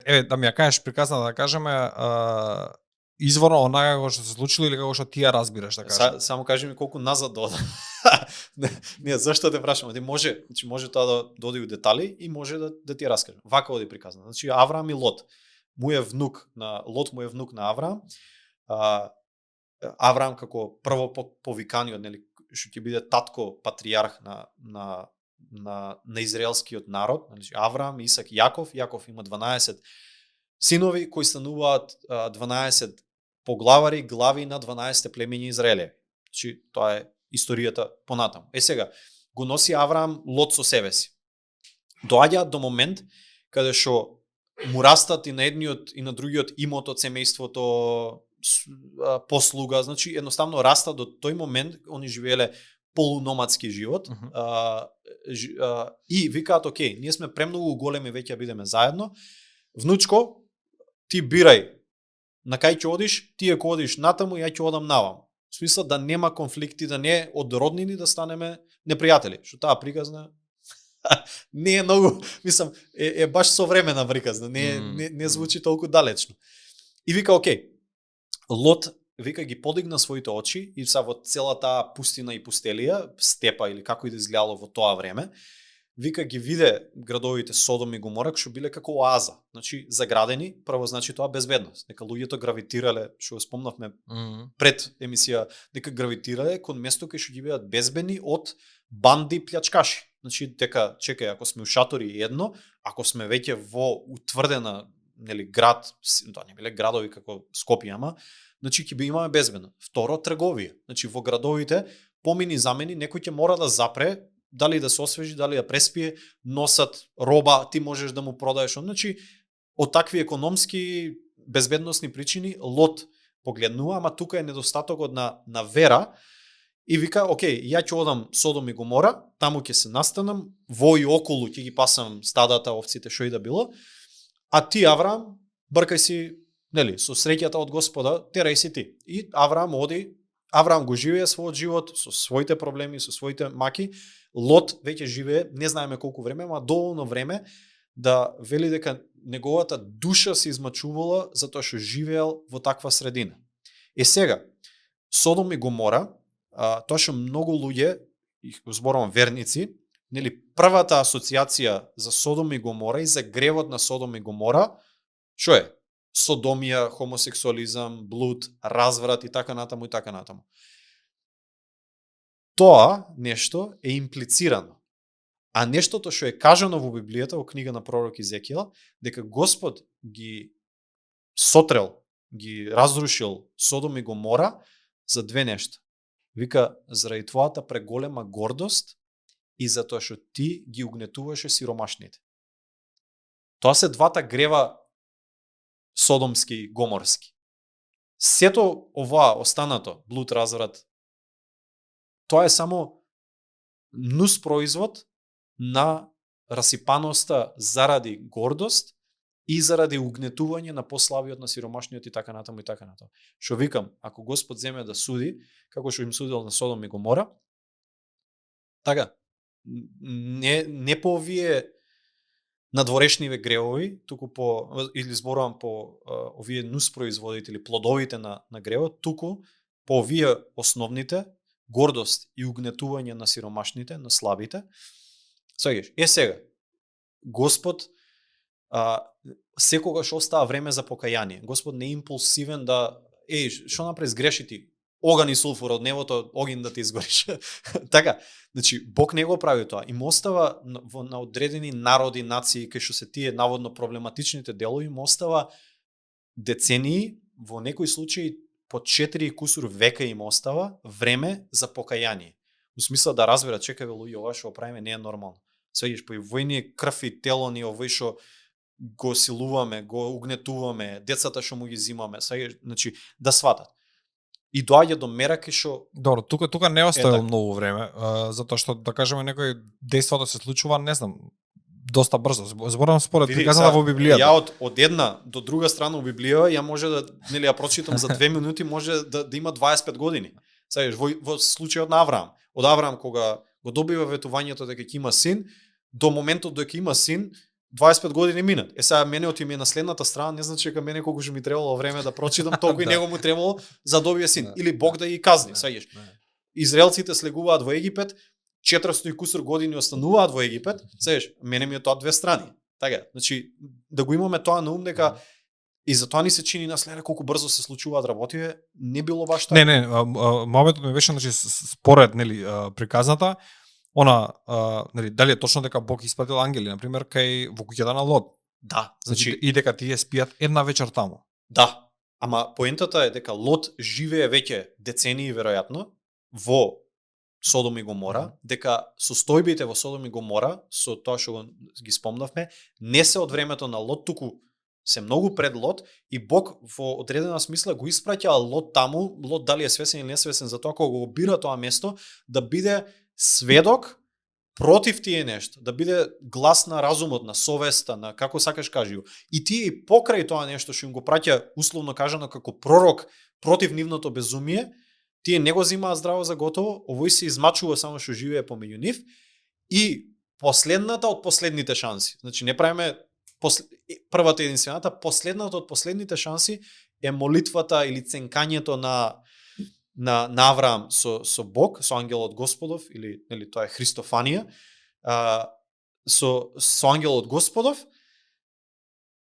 еве да ми ја кажеш приказна да кажеме изворно онака како што се случило или како што ти ја разбираш да кажеш. Само кажи ми колку назад дода. Не, зашто те прашам? Може тоа да доди у детали и може да ти ја раскажам. Вака оди приказна. Значи Авраам и Лот. Лот му е внук на Авраам. Авраам како прво повиканиот, нели, што ќе биде татко патријарх на израелскиот народ, значи Авраам, Исак, Јаков. Јаков има 12 синови кои стануваат 12 поглавари, глави на 12 племења Израелеви. Значи тоа е историјата понатаму. Сега го носи Авраам Лот со себе си. Доаѓаат до момент каде што му растат и на едниот и на другиот имот од семејството, послуга, значи едноставно растат до тој момент, они живееле полуномадски живот. И викаат, окей, ние сме премногу големи веќе бидеме заедно. Внучко, ти бирај на кај ќе одиш, ти ако одиш натаму, ја ќе одам навам. В смисла да нема конфликти, да не од роднини да станеме непријатели. Што таа приказна не е многу, мислам, е баш современа приказна, не звучи толку далечно. И вика, окей, Лот, вика, ги подигна своите очи и са во целата пустина и пустелија, степа или како и да изгледало во тоа време, вика ги виде градовите Содом и Гомора што биле како оаза, значи заградени, прво значи тоа безбедност, дека луѓето гравитирале, што го спомнавме пред емисија, дека гравитирале кон место кај што ги бидат безбедни од банди плјачкаши. Значи дека чекај, ако сме у шатори едно, ако сме веќе во утврдена, нели, град, тоа не биле градови како Скопје, ама значи ќе имаме безбедно. Второ, трговија. Значи во градовите помини замени некој ќе мора да запре, дали да се освежи, дали да преспие, носат роба, ти можеш да му продаеш. Значи од такви економски безбедносни причини Лот погледнува, ама тука е недостатокот на вера и вика, окей, ја ќе одам Содом и Гомора, таму ќе се настанам, во и околу ќе ги пасам стадата, овците, што и да било. А ти, Авраам, бркај си, нели, со среќата од Господа, терај си ти. И Авраам оди, Авраам го живее својот живот со своите проблеми, со своите маки. Лот веќе живее, не знаеме колку време, ама доволно време да вели дека неговата душа се измачувала затоа што живеел во таква средина. Сега, Содом и Гомора, тоа што многу луѓе, их зборувам верници, нели, првата асоциација за Содом и Гомора и за гревот на Содом и Гомора, што е? Содомија, хомосексуализам, блуд, разврат и така натаму и така натаму. Тоа нешто е имплицирано. А нештото што е кажано во Библијата, во книга на пророк Изекиел, дека Господ ги сотрел, ги разрушил Содом и Гомора за две нешта. Вика, заради твојата преголема гордост и затоа што ти ги угнетуваше сиромашните. Тоа се двата грева содомски и гоморски. Сето ова останато, блуд, разврат, тоа е само нус производ на расипаноста заради гордост и заради угнетување на послабиот, на сиромашниот и така натаму и така натаму. Што викам, ако Господ земе да суди, како што им судил на Содом и Гомора, така, не по овие надворешниве гревови, туку или зборувам по овие нус производители, плодовите на гревот, туку по овие основните, гордост и угнетување на сиромашните, на слабите. Сега, Господ секогаш остава време за покаяние. Господ не е импулсивен да, што направи, сгреши ти, оган и сулфур од небото, огин да ти изгориш. Така, значи, Бог не го прави тоа. Им остава на одредени народи, нации, кај што се тие наводно проблематичните делови, им остава децении, во некои случаи по 4 кусур века им остава време за покаяние. Во смисла да разберат, чекаве луѓе, ова што правиме не е нормално. Свеѓаш, по војни крв и тело ни, овој што го силуваме, го угнетуваме, децата што му ги зимаме, значи да сватат. И доаѓа до мера кај што... Добро, тука не оставил многу време, затоа што, да кажеме, некој действото се случува, не знам, доста брзо. Зборам според приказана во Библијата. Ја од една до друга страна во Библија, ја може да, нели, ја прочитам за 2 минути, може да има 25 години. Сега, во случајот на Авраам. Од Авраам, кога го добива ветувањето дека ќе има син, до моментот дека има син, 25 години минат. Сега мене оти ми е на следната страна, не значи дека мене колку што ми требало време да прочитам, толку и него му требало за добие син или Бог да ги казни, сеќаш. Израелците слегуваат во Египет, 400 и кусур години остануваат во Египет, сеќаш, мене ми е тоа две страни. Така, значи да го имаме тоа на ум дека и затоа ни се чини наследе колку брзо се случуваат работите, не било баш така. Не, моментот ми беше значи според нели приказната, она нели дали е точно дека Бог испратил ангели на пример кај во куќата на Лот. Да, Значи и дека тие спијат една вечер таму. Да, ама поентата е дека Лот живее веќе децении веројатно во Содом и Гомора, дека состојбите во Содом и Гомора, со тоа што ги спомнавме, не се од времето на Лот, туку се многу пред Лот и Бог во одредена смисла го испраќа Лот таму, Лот дали е свесен или не свесен за тоа кога го бира тоа место, да биде сведок против тие нешто, да биде глас на разумот, на совеста, на како сакаш кажи го. И тие и покрај тоа нешто што им го праќа условно кажано како пророк против нивното безумие, тие не го земаат здраво за готово, овој се измачува само што живее помеѓу нив и последната од последните шанси. Значи не правиме првата единствената, последната од последните шанси е молитвата или ценкањето на Авраам со Бог, со ангелот Господов, или нели тоа е Христофанија, со ангелот Господов,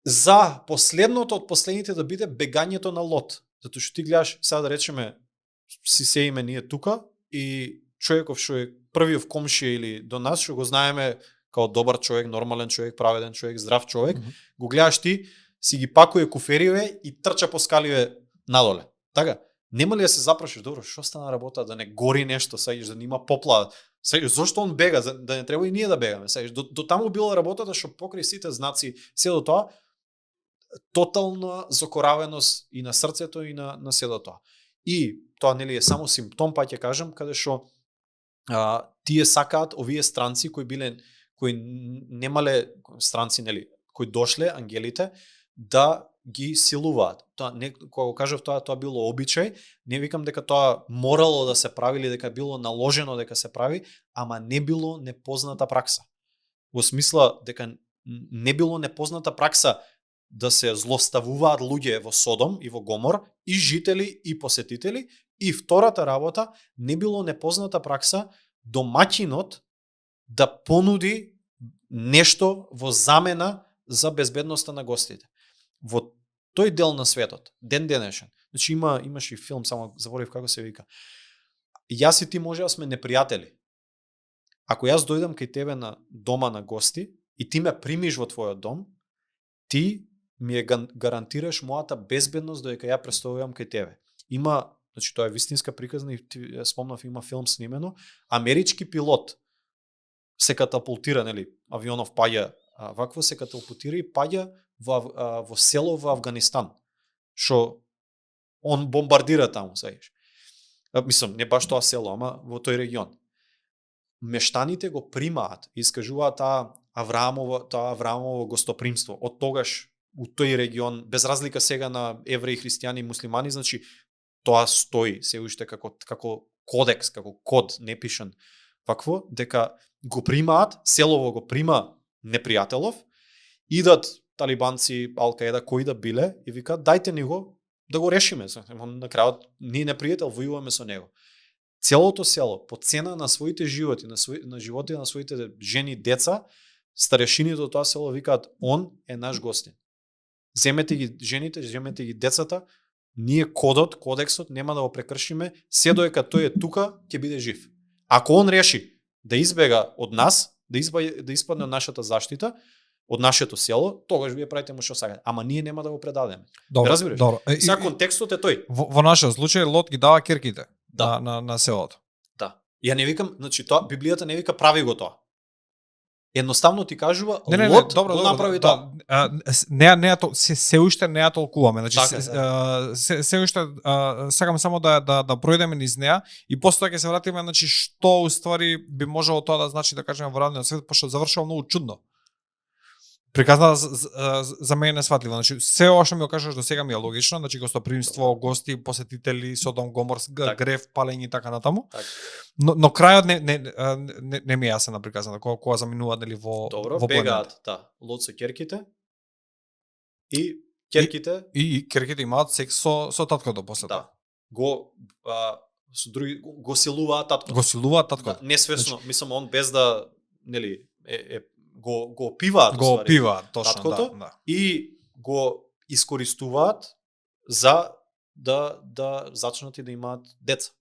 за последното од последните да биде бегањето на Лот. Затоа што ти гледаш, сега да речеме, си сеиме ние тука и човеков што е првиот комшија или до нас, што го знаеме као добар човек, нормален човек, праведен човек, здрав човек, го гледаш ти, си ги пакуе куфериве и трча по скаливе надоле. Така? Нема ли да се запрашиш, добро, што стана работа, да не гори нешто, сеќаш, да нема попла, сеќаш, зошто он бега, да не треба и ние да бегаме, сеќаш, до таму била работата што покрај сите знаци, се до тоа, тотална закоравеност и на срцето и на се до тоа. И тоа нели е само симптом, па ќе кажам, каде што тие сакаат овие странци кои немале странци, нели, кои дошле ангелите да ги силуваат. Тоа не, кога го кажав тоа било обичај, не викам дека тоа морало да се прави или дека било наложено дека се прави, ама не било непозната пракса. Во смисла дека не било непозната пракса да се злоставуваат луѓе во Содом и во Гомор, и жители и посетители, и втората работа, не било непозната пракса домаќинот да понуди нешто во замена за безбедноста на гостите. Во тој дел на светот, ден денешен, значи имаш и филм, само заборив како се вика, јас и ти може да сме непријатели. Ако јас дојдам кај тебе на дома на гости и ти ме примиш во твојот дом, ти ми е гарантираш мојата безбедност додека ја престојувам кај тебе. Има, значи тоа е вистинска приказна и ти спомнав, има филм снимено, амерички пилот се катапултира, нели, авионов паѓа, вакво се катапултира и паѓа во село во Авганистан, што он бомбардира таму, сеќаш. Мислам, не баш тоа село, ама во тој регион. Мештаните го примаат, искажуваат таа Авраамово гостопримство. Од тогаш у тој регион, без разлика сега на евреи, христијани и муслимани, значи тоа стои се уште како кодекс, како код непишан, вакво, дека го примаат, селово го прима непријателов, идат талибанци, Ал-Каеда, кои да биле, и викаат, дајте ни го, да го решиме. На крајот, ние непријател, војуваме со него. Целото село, по цена на своите животи, на животите на своите жени, деца, старешините од тоа село викаат, он е наш гостин. Земете ги жените, земете ги децата, ние кодексот нема да го прекршиме, се доека тој е тука, ќе биде жив. Ако он реши да избега од нас, да испадне од нашата заштита, од нашето село, тогаш вие правите му што сакате. Ама ние нема да го предадеме. Добро, разбираш? добро. Сега контекстот е тој. Во нашиот случај Лот ги дава кирките на селото. Да. Ја не викам, значи тоа Библијата не вика прави го тоа. Едноставно ти кажува Лот го направи тоа. Не тоа се уште не ја толкуваме. Значи се уште сакам само да пројдеме низ неа и после тоа ќе се вратиме, значи што уствари би можело тоа да значи, да кажеме, во радниот свет, пошто завршува многу чудно. Приказна за мене несватлива. Значи се ова што ми го кажеш до сега ми е логично, значи гостопримство, гости, посетители, Содом, Гомор, грев, палење и така натаму. Так. Но крајот не ми е јасен на приказната кога заминуваат нели во Добро, во бегаат, Лот со ќерките и ќерките и ќерките имаат секс со таткото после тоа. Со други го силуваат таткото. Го силуваат таткото. Несвесно, значи, мислам он без да нели го опиваат, го опиваат точно, таткото, да. И го искористуваат за да зачнат и да имаат деца.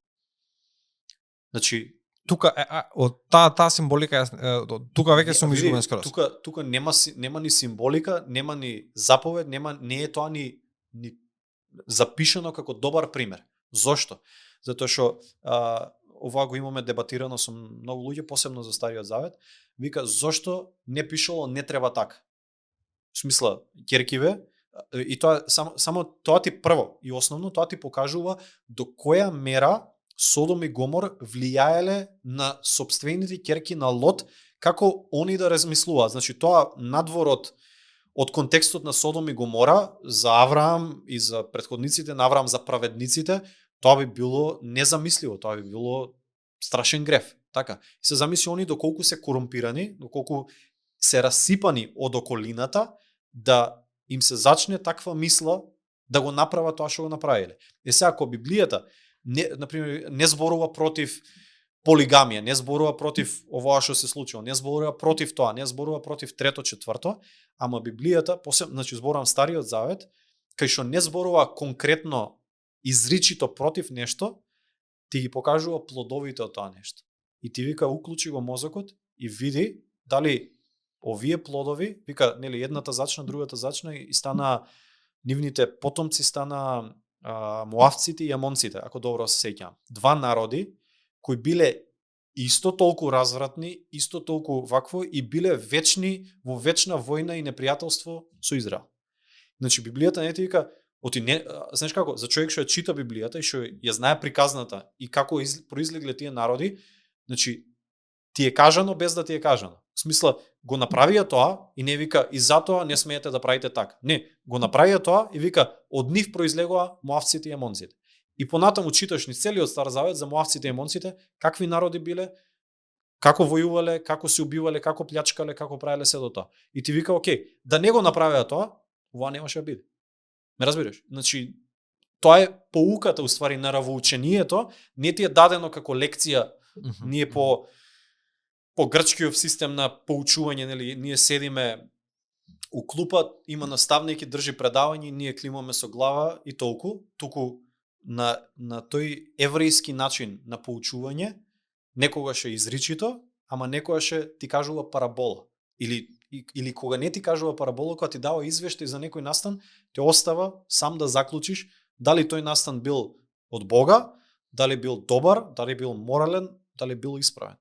Значи тука од таа символика тука веќе сум изгубен скроз. Тука нема ни символика, нема ни заповед, не е тоа ни запишано како добар пример. Зошто? Затоа што ова го имаме дебатирано со многу луѓе, посебно за Стариот Завет, вика зошто не пишало не треба така. В смисла, ќеркиве, и тоа само тоа ти прво и основно тоа ти покажува до која мера Содом и Гомор влијаеле на сопствените ќерки на Лот, како они да размислуваат. Значи тоа надвор од контекстот на Содом и Гомора за Авраам и за претходниците на Авраам, за праведниците, тоа би било незамисливо, тоа би било страшен греф. Така. И се замисли они доколку се корумпирани, доколку се расипани од околината, да им се зачне таква мисла да го направат тоа што го направиле. Е сега, ако Библијата не зборува против полигамија, не зборува против овоа што се случило, не зборува против тоа, не зборува против трето, четврто, ама Библијата, значи зборувам Стариот Завет, кај што не зборува конкретно изричито против нешто, ти ги покажува плодовите од тоа нешто. И ти вика, уклучи го мозокот и види дали овие плодови, вика, нели, едната зачна, другата зачна и стана, нивните потомци стана Моавците и Амонците, ако добро се сеќавам. Два народи кои биле исто толку развратни, исто толку вакво и биле вечни во вечна војна и непријателство со Израел. Значи Библијата не ти вика, знаеш како, за човек што ја чита Библијата и што ја знае приказната и како произлегле тие народи, значи ти е кажано без да ти е кажано. В смисла, го направија тоа и не вика и затоа не смеете да правите така. Не, го направија тоа и вика од нив произлегоа Моавците и Амонците. И понатаму читаш низ целиот Стар Завет за Моавците и Амонците, какви народи биле, како војувале, како се убивале, како плячкале, како правеле се до тоа. И ти вика, окей, да не го направеа тоа, ова немаше да биде. Ме разбираш? Значи, тоа е поуката уствари на равоучението, не ти е дадено како лекција, ние по грчкиот систем на поучување, нели, ние седиме у клупа, има наставник и држи предавање, ние климаме со глава и толку, туку на тој еврејски начин на поучување, некогаш е изричито, ама некогаш ти кажува парабола. Или кога не ти кажува парабола, кога ти дава извештај за некој настан, те остава сам да заклучиш дали тој настан бил од Бога, дали бил добар, дали бил морален, дали бил исправен.